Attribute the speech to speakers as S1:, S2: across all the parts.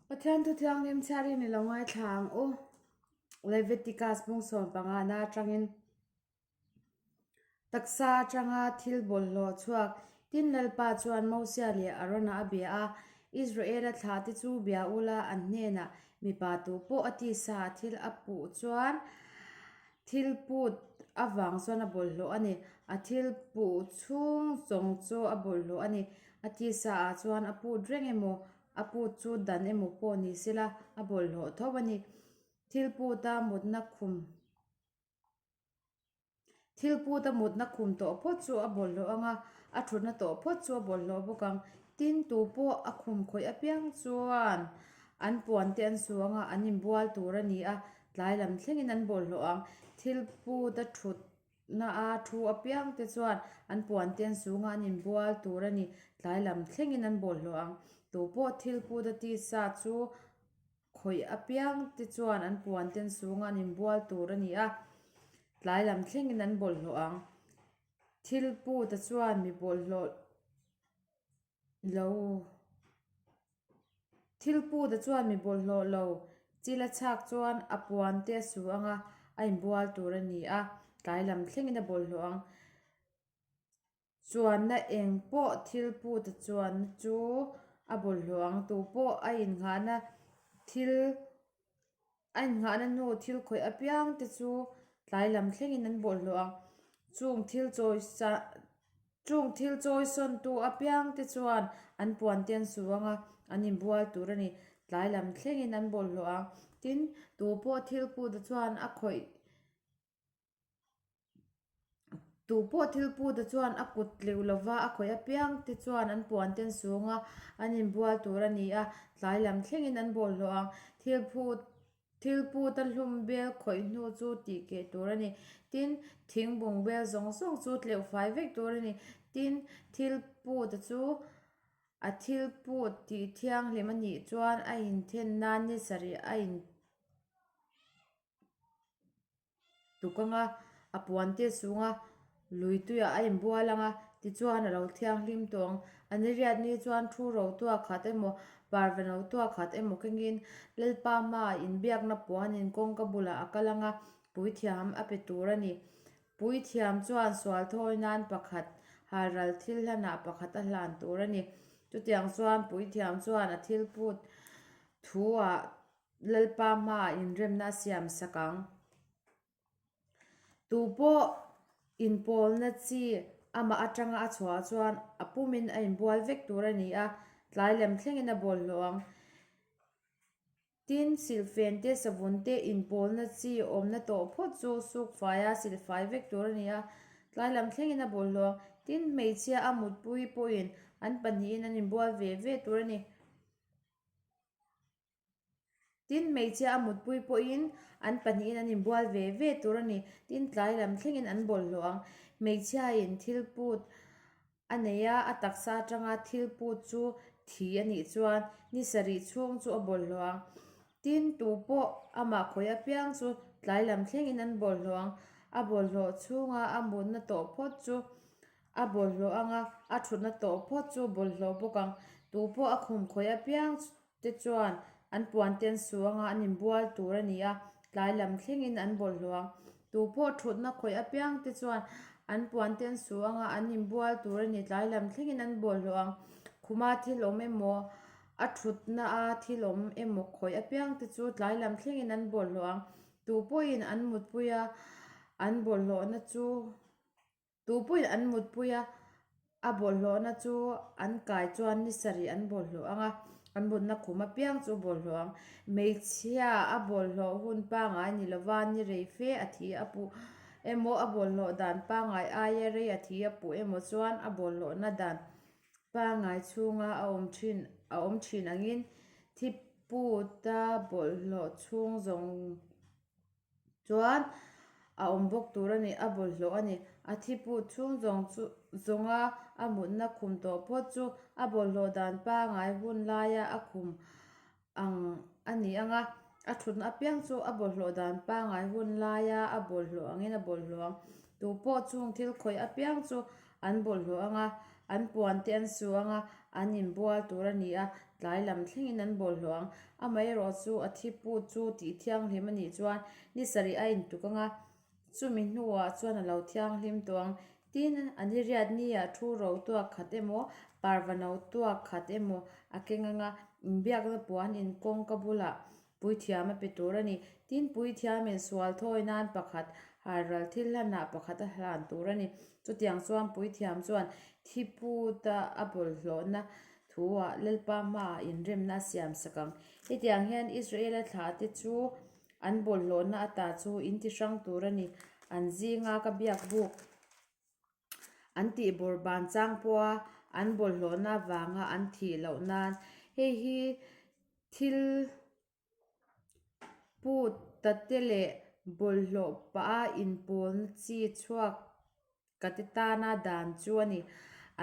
S1: Pathian thu thianghlim chhiarin i lo ngaithla ang u. Leviticus bung 15 na atangin Taksa atanga thil bawlhhlawh chhuak tin Lalpa chuan Mosia leh Arona a bia a, Israela thlahte chu bia ula an hnenah mipa tu pawh a tisa a thil a puh chuan thil put avang chuan a bawlhhlawh a ni. A thil puh chhung zawng chu a bawlhhlawh a ni. A tisa ah chuan a put reng emaw, a put chu dan emaw pawh ni sela a bawlhhlawh tho a ni. Thil puta mutna khum. Thil puta mutna khum tawh phawt chu a bawlhhlawh ang a, a thutna tawh phawt chu a bawlhhlawh bawk ang. Tin, tu pawh a khum khawih apiang chuan an puan te an su ang a, an inbual tur a ni a, tlai lam thlengin an bawlhhlawh ang. Thil puta thutna a thu apiang te chuan an puan te an su ang a, an inbual tur a ni, tlai lam thlengin an bawlhhlawh ang. Tu pawh thil puta tisa chu Khawih apiang te chuan an puan ten sunga an inbual tur a ni a, tlai lam thlengin an bawlhhlawh ang. Thil puta chuan mi bawlhhlawh lo Thil puta chuan mi bawlhhlawh lo chil a chhak chuan a puan te a su ang a, a inbual tur a ni a, tlai lam thlengin a bawlhhlawh ang. Chuanna eng pawh thil puta chuanna chu a bawlhhlawh ang. Tu pawh a innghahna thil a innghahna hnu thil khawih apiang te chu tlai lam thlengin an bawlhhlawh ang. Chung thil chawi sa chung thil chawi sawntu apiang te chuan an puan te an su ang a, an inbual tur a ni. Tlai lam thlengin an bawlhhlawh ang. Tin, tu pawh thil puta chuan a khawih. Tu pawh thil puta chuan a kut tleuh lova a khawih apiang te chuan an puan te an sung a, an inbual tur a ni a, tlai lam thlengin an bawlhhlawh ang. Thil phut thil puta hlum bel khawih hnu chu tih keh tur a ni. Tin, thing bung bel zawng zawng chu tleuh fai vek tur a ni. Tin, thil puta chu a thil put tih thianghlim a nih chuan a inthen nan ni sarih a in. Tuk anga a puan te chunga lui tuiah a inbual anga tichuan a lo thianghlim tawh ang. A ni riat ni chuan thu ro tuak khat emaw parva no tuak khat emaw kengin Lalpa hmaah inbiakna puanin kawngka bulah a kal anga puithiam a pe tur a ni. Puithiam chuan sual thawi nan pakhat halral thil hlanah pakhat a hlan tur a ni. Chutiang chuan puithiam chuan a thil put thu ah Lalpa hmaah inremna a siam sak ang. Tu pawh inpawlna chi amah atanga a chhuah chuan a pumin a inbual vek tur a ni a, tlai lem thlengin a bawlhhlawh ang. Tin, silhfen te, savun te inpawlna chi awmna tawh phawt chu suk faia silhfai vek tur a ni a, tlai lam thlengin a bawlhhlawh ang. Tin, hmeichhia a mutpui pawhin an pahnihin an inbual ve ve tur a ni. Tin, hmeichhia a mutpui pawhin an pahnihin an inbual ve ve tur a ni. Tin, tlai lam thlengin an bawlhhlawh ang. Hmeichhiain thil put a nei a, a taksa atanga thil put chu thi a nih chuan ni sarih chhung chu a bawlhhlawh ang. Tin, tu pawh amah khawih apiang chu tlai lam thlengin an bawlhhlawh ang. A bawlhhlawh chhunga a mutna tawh phawt chu a bawlhhlawh ang a, a thutna tawh phawt chu bawlhhlawh bawk ang. Tu pawh a khum khawih apiang te chuan an puan te an su anga an inbual tur a ni a, tlai lam thlengin an bawlhhlawh ang. Tu pawh thutna khawih apiang te chuan an puan te an su anga an inbual tur a ni, tlai lam thlengin an bawlhhlawh ang. Khuma thil awm emaw, a thutna a thil awm emaw khawih apiang te chu tlai lam thlengin an bawlhhlawh ang. Tu pawhin an mutpui a, an bawlhhlawhna chu. Tu pawhin an mutpui a, a bawlhhlawhna chu an kai chuan ni sarih an bawlhhlawh ang a, an mutna khum apiang chu bawlhhlawh ang. Hmeichhia a bawlhhlawh hun pangngai ni lova ni rei fe a thi a puh emaw a bawlhhlawh dan pangngai aia rei a thi a puh emaw chuan a bawlhhlawhna dan pangngai chhunga a awm thin a awm thin angin thi puta bawlhhlawh chhung zawng Chuan a awm bawk tur a ni, a bawlhhlawh a ni. A thi put chhung zawng chu zawnga a mutna khum tawh phawt chu a bawlhhlawh dan pangai hun laia a khum ang a ni ang a, a thutna apiang chu a bawlhhlawh dan pangai hun laia a bawlhhlawh angin a bawlhhlawh ang. Tu pawh chung thil khawih apiang chu an bawlhhlawh ang a. An puan te an su ang a, an inbual tur a ni a, tlai lam thlengin an bawlhhlawh ang. Amaherawhchu a thi put chu tih thianghlim a nih chuan ni sarih a intuk ang a, chumi hnuah chuan a lo thianghlim tawh ang. Tin, a ni riat niah thu ro tuak khat emaw, parva no tuak khat emaw a keng ang a, inbiakna puan in kawngka bulah Puithiam a pe tur a ni. Tin, puithiamin sual thawi nan pakhat, halral thil hlanah pakhat a hlan tur a ni. Chutiang chuan puithiam chuan thi puta a bawlhhlawhna thuah Lalpa hmaah inremna a siam sak ang. Hetiang hian Israela thlahte chu an bawlhhlawhna ata chu in ti hrang tur a ni. An zinga ka biak buk an tih bawrhban chang pawha an bawlhhlawhna avanga an thih loh nan hei hi thil put ta te leh bawlhhlawh pah a inpawlna chi chhuak ka te tana dan chu a ni.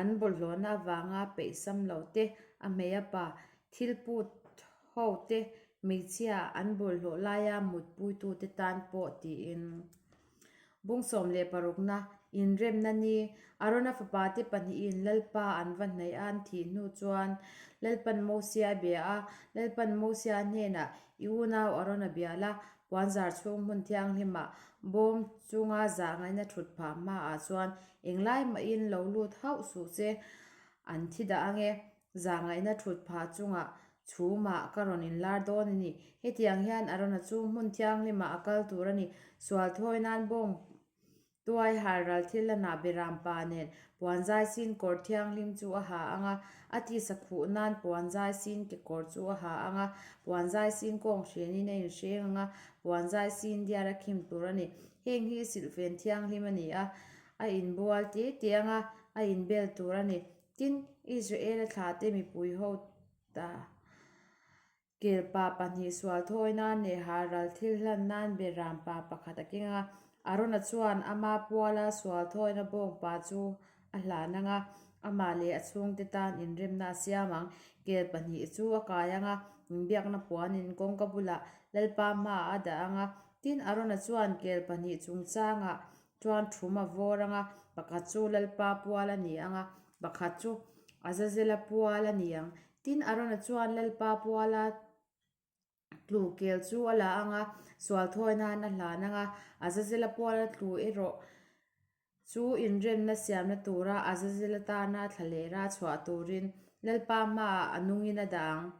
S1: An bawlhhlawhna avanga peih sam loh te, a hmei a pa thil put ho te hmeichhia an bawlhhlawh laia mutpuitute tan pawh tiin. Bung 16 na, Inremna ni, Arona fapate pahnihin Lalpa an va hnaih a an thih hnu chuan Lalpan Mosia a bia a, Lalpan Mosia hnenah, I unau Arona bia la, puanzar chhung hmun thianghlimah bawm chunga zah ngaihna thut phah hmaah chuan englai mahin lo lut hauh suh che, an thi dah ange. Zahngaihna thut phah chungah chhumah ka rawn inlar dawn a ni. Hetiang hian Arona chu hmun thianghlimah a kal tur a ni. Sual thawi nan bawng tuai halral thil lanah Beram pa nen puanzai sin kawr thianghlim chu a ha ang a, a tisa khuh nan puanzai sin kekawr chu a ha ang a, puanzai sin kawng hrenin a inhreng ang a, puanzai sin diar a khim tur a ni. Heng hi silhfen thianghlim a ni a, a inbual te te ang a, a inbel tur a ni. Tin, Israela thlahte mipui ho ta kelpa pahnih sual thawi nan leh halral thil hlan nan Beram pa pakhat a keng a. Arona chuan ama puala sual thawina bawngpa chu a hlan ang a, amah leh a chhungte tan inremna a siam ang. Kel pahnih chu a kai ang a, inbiakna puanin kawngka bulah Lalpa hmaah a dah ang a. Tin, Arona chuan kel pahnih chungchangah Chuan thum a vawr ang a, pakhat chu Lalpa pual a ni ang a, pakhat chu Azazela pual a ni ang. Tin, Arona chuan Lalpa puala tlu kel chu a la ang a, sual thawi nan a hlan ang a, Azazela puala tlu erawh chu inremna siamna tura Azazela tana thlalera chhuah turin Lalpa hmaah a nungin a dah ang.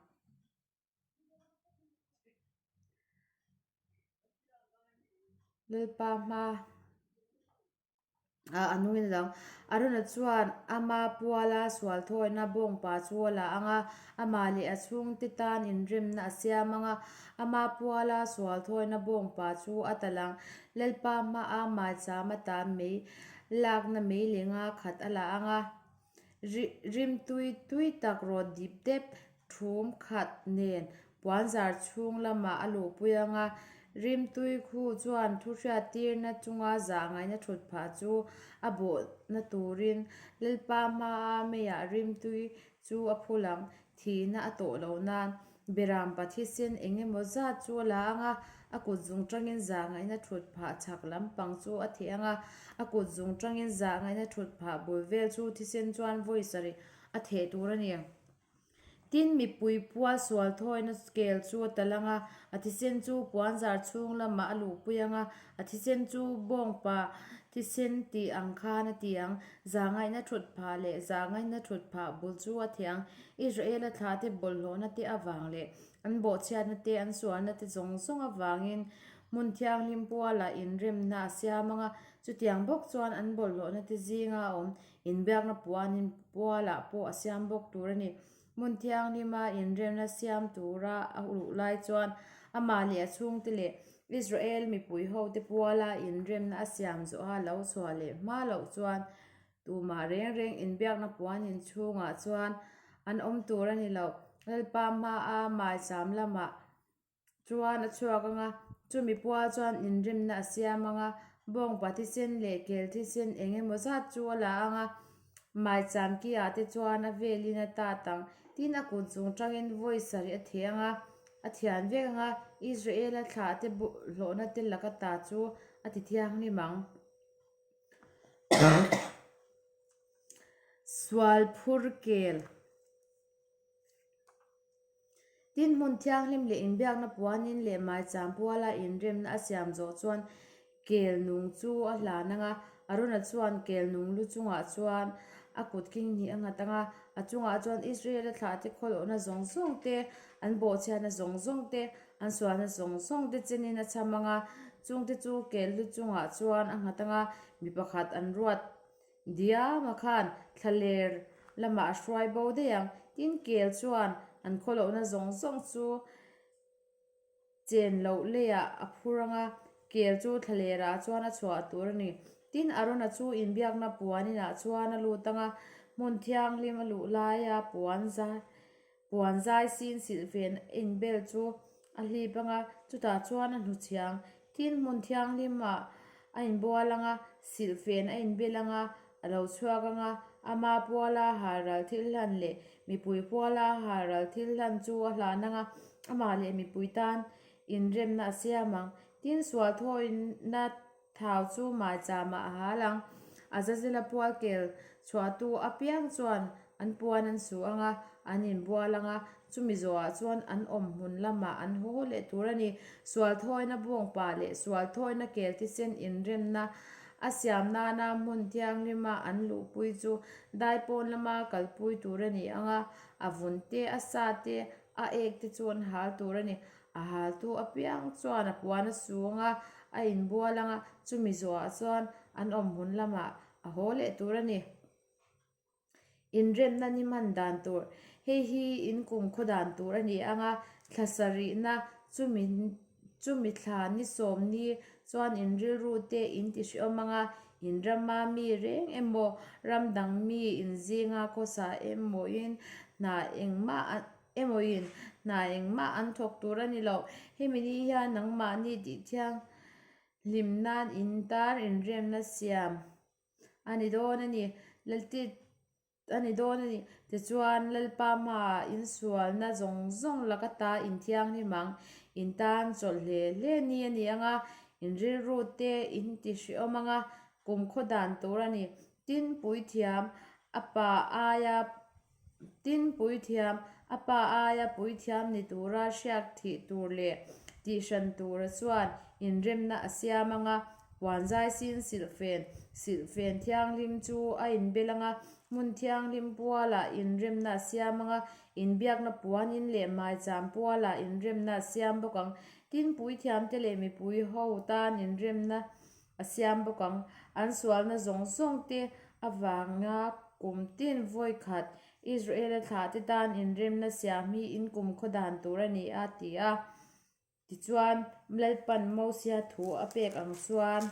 S1: Lalpa hma ah a nungin a dang. Arona chuan ama puala sual thawina bawngpa chu a la ang a, amah leh a chhungte tan inremna a siam ang a, ama puala sual thawina bawngpa chu a talh ang. Lalpa hmaa maicham atan mei lakna mei lenga khat a la ang a. Rimtui tui tak rawt dip dep thum khat nen puanzar chhung lamah a luhpui ang a, rimtui khu chuan thu hriattirna chunga zah ngaihna thut phah chu a bawhna turin Lalpa hmaa meiah rimtui chu a phul ang. Thihna a tawh loh nan Beram pa thisen eng emaw zat chu a la ang a, a kut zung tangin zah ngaihna thut phah chhak lampang chu a theh ang a, a kut zung tangin zah ngaihna thut phah bul vel chu thisen chuan vawi sarih a theh tur a ni. Tin, mipui pual sual thawina kel chu a tal ang a, a thisen chu puanzar chhung lamah a luhpui ang a, a thisen chu bawngpa thisen tih ang khan a ti ang. Zah ngaihna thut phah leh zah ngaihna thut phah bul chu a theh ang. Israela thlahte bawlhhlawhna te avang leh an bawhchhiatna te, an sualna te zawng zawng avangin hmun thianghlim pualah inremna a siam ang a, chutiang bawk chuan an bawlhhlawhna te zinga a awm inbiakna puanin pualah pawh a siam bawk tur a ni. Hmun thianghlima inremna siam tura a luh lai chuan amah leh a chhungte leh Israel mipui hote puala inremna a siam zawha lo chhuah leh hma loh chuan Tumah reng reng inbiakna puan inchhungah chuan an awm tur a ni lo. Lalpa hmaa maicham lamah chuan a chhuak ang a, chumi pual chuan inrimna a siam ang a, bawngpa thisen leh kel thisen eng emaw zat chu a la ang a, maicham ki-ah te chuan a velin a tat ang. Tin, a kut chung tangin vawi sarih a theh ang a, a thian vek ang a, Israela thlahte hlawhna te laka ta chu a ti thianghlim ang. Sual phur kel. Tin, hmun thianghlim leh inbiakna puanin leh maicham puala inremna a siam zawh chuan kel nung chu a hlan ang a, Arona chuan kel nung lu chungah chuan a kut king hnih a nghat ang a, a chungah chuan Israela thlahte khawlawhna zawng zawng te, an bawhchhiatna zawng zawng te, an sualna zawng zawng te chenin a chham ang a, chungte chu kel lu chungah chuan a nghat ang a, mi pakhat an ruat Diama khan thlaler lamah a hruai bo daih ang. Tin, kel chuan an khawlohna zawng zawng chu chen loh leiah a phur ang a, kel chu thlalerah chuan a chhuah tur a ni. Tin, Arona chu inbiakna puan inah chuan a lut ang a, hmun thianghlim a luh laia puan zai Puan zai sin silhfen a inbel chu a hlip ang a, chutah chuan a hnuchhiang tin hmun thianghlim ah a inbual ang a, silhfen a inbel ang a, a lo chhuak ang a, ama puala halral thil hlan leh mipui puala halral thil hlan chu a hlan ang a, amah leh mipui tan inremna a siam ang. Tin, sual thawina Thau chu maicham ah a hal ang. Azazela pual kel chhuahtu apiang chuan an puan an su ang a, an inbual ang a, chumi zawhah chuan an awm hmun lamah an haw leh tur a ni. Sual thawina bawngpa leh sual thawina kel thisen inremna a siam nana hmun thianghlima an luhpui chu daipawn lama kalpui tur a ni ang a, a vun te, a sa te, a ek te chu an hal tur a ni. A haltu apiang chuan a puan a sung a, a inbual ang a, chumi zawhah chuan an awm hun lamah a haw leh tur a ni. Inremna ni hman dan tur, Hei hi in kumkhaw dan tur a ni ang a, thla sarihna chumi chumi thla ni sawmni chuan in rilru te in ti hreawm ang a, in rama mi reng emaw, ram dang mi inzinga khawsa emawin hna engmah Emawin hna engmah an thawk tur a ni lo. Hemi ni hian nangmahni tih thiang hlim nan in tan inremna siam a ni dawn a ni. Lalti a ni dawn a ni. Tichuan, Lalpa hmaah insualna zawng zawng laka ta inthianghlim ang, in tan chawlh hle hle ni a ni ang a, in rilru te in ti hrehawm ang a, kumkhaw dan tur a ni. Tin, puithiam a pa aia Tin, puithiam, a pa aia puithiam ni tura hriak thih tur leh tihhran tura chuan inremna a siam ang a, puanzai sin silhfen, silhfen thianghlim chu a inbel ang a, hmun thianghlim pualah inremna a siam ang a, inbiakna puan in leh maicham pualah inremna a siam bawk ang. Tin, puithiamte leh mipui ho tan inremna a siam bawk ang. An sualna zawng zawng te avanga kum tin vawi khat Israel-a thlahte tan inremna siam hi in kumkhaw dan tur a ni a, ti a. Tichuan, Lalpan Mosia thu a pek ang chuan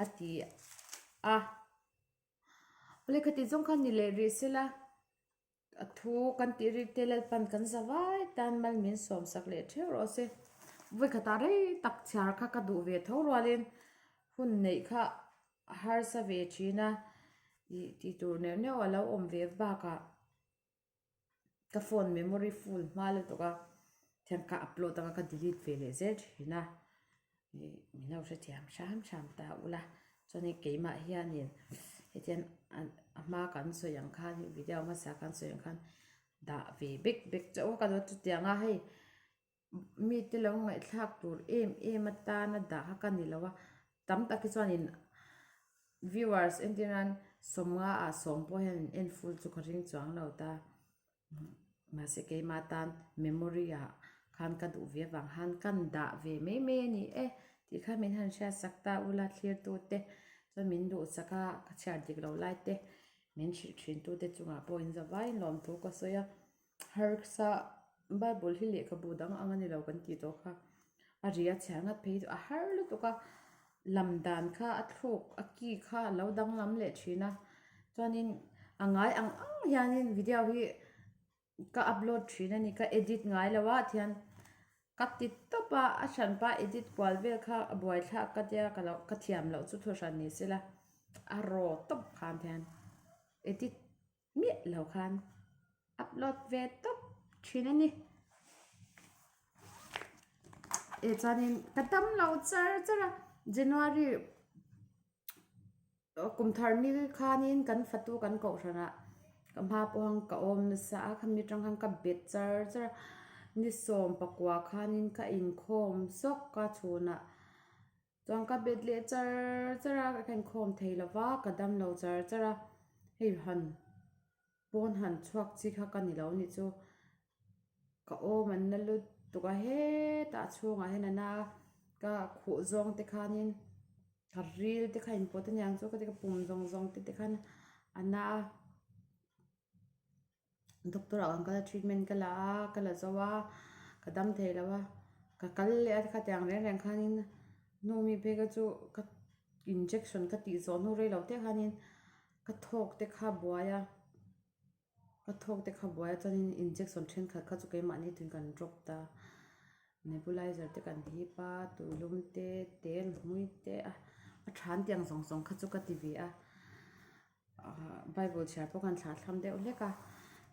S1: a ti a. Awle, khati zawng khan ni leh rih sela. A thu kan tih rik te Lalpan kan za vai tan mal min sawm sak leh theuh rawh se. Vawikhatah rei tak chhiar kha ka duh ve tho rualin hun neih kha a harsa ve thin a, ih tih tur neuh neuh a lo awm ve bakah ka phone memory full hma lutuk a, thian ka upload anga ka delete ve leh zel thin a. Ih min lo hrethiam hram hram ta ula chuanin keimah hianin hetiang a hma kan sawi ang khan video hmasa kan sawi ang khan dah ve bek bek chauh a ka lo chutiang a hei mite lo ngaihthlak tur em em atana dah kha ka ni lo a tam tak hi chuanin viewers entir nan sawmnga ah sawm pawh hian en full chu ka ring chuang lo ta. Mahse keimah tan memory ah khan ka duh ve avang khan kan dah ve mai mai a ni e tih kha min han hriat sak ta ula thlirtu te chuan min duh sak a ka chhiar dik lo lai te min hrilh thin tu te chungah pawh in zavai in lawmthu ka sawi a harsa bible hi lehkhabu dang ang a ni lo kan tih tawh kha a ri a chhiar ngat phei chu a har lutuk a lam dan kha a thluk a ki kha a lo danglam leh thin a chuanin a ngai ang ang hianin video hi ka upload thin a ni ka edit ngai lo a tihian ka ti tawp a a hranpa edit kual vel kha a buaithlak ka tia ka lo ka thiam loh chu thu hran ni sela a raw tawp khan hian edit miah lo khan upload ve tawp thin a ni eh chuanin ka dam lo char char a January. Kum thar ni khanin kan fatu kan kohhranah ka hma pawh ka awm nasa a, khami atang khan ka bet char char a, ni sawm pakua khanin ka inkhawm zawk a chhunah chuan ka bet leh char char a, ka inkhawm thei lo va, ka dam lo char char a, hei han pawn han chhuak chi kha ka ni lo anih chu. Ka awm an la lutuk a hetah a chhungah hian a na a ka khuh zawng te khanin ka ril te kha inpawt aniang chu ka ti ka pum zawng zawng te te khan a na a doctor ah kan kal a treatment ka la a ka la zo a ka dam thei lo a ka kal leh a khatiang reng reng khanin nu mi phei kha chu ka injection ka tih zawh hnu rei lo te khanin ka thawk te kha a buai a. Ka thawk te kha buai a chuanin injection thenkhat kha chu keimahni tuin kan drop ta nebulizer te kan hip a tuilum te tel hmui te a a than tiang zawng zawng kha chu ka ti ve a ahh bible chhiar pawh kan thlah thlam deuh hlek a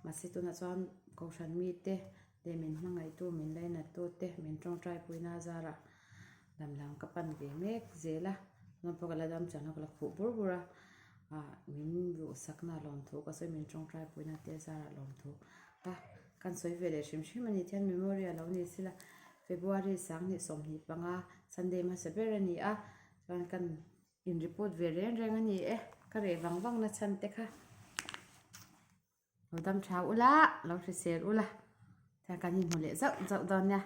S1: mahse tunah chuan kohhran mite leh min hmangaihtu min lainattu te min tawngtai puina zarah dam lam ka pan ve mek zel a chuan pawh ka la dam chuan ka la khuh bur bur a ah min duhsakna lawmthu ka sawi min tawngtai puina te zarah lawmthu ka kan sawi ve leh hrim hrim a ni thian memory a lo ni sila February sanghnih 25 Sunday hmasa ber a ni a chuan kan in report ve reng reng a ni e ka reh vang vang na chhan te kha lo dam tha ula lo hrisel ula chuan kan inhmu leh zauh zauh dawn nia.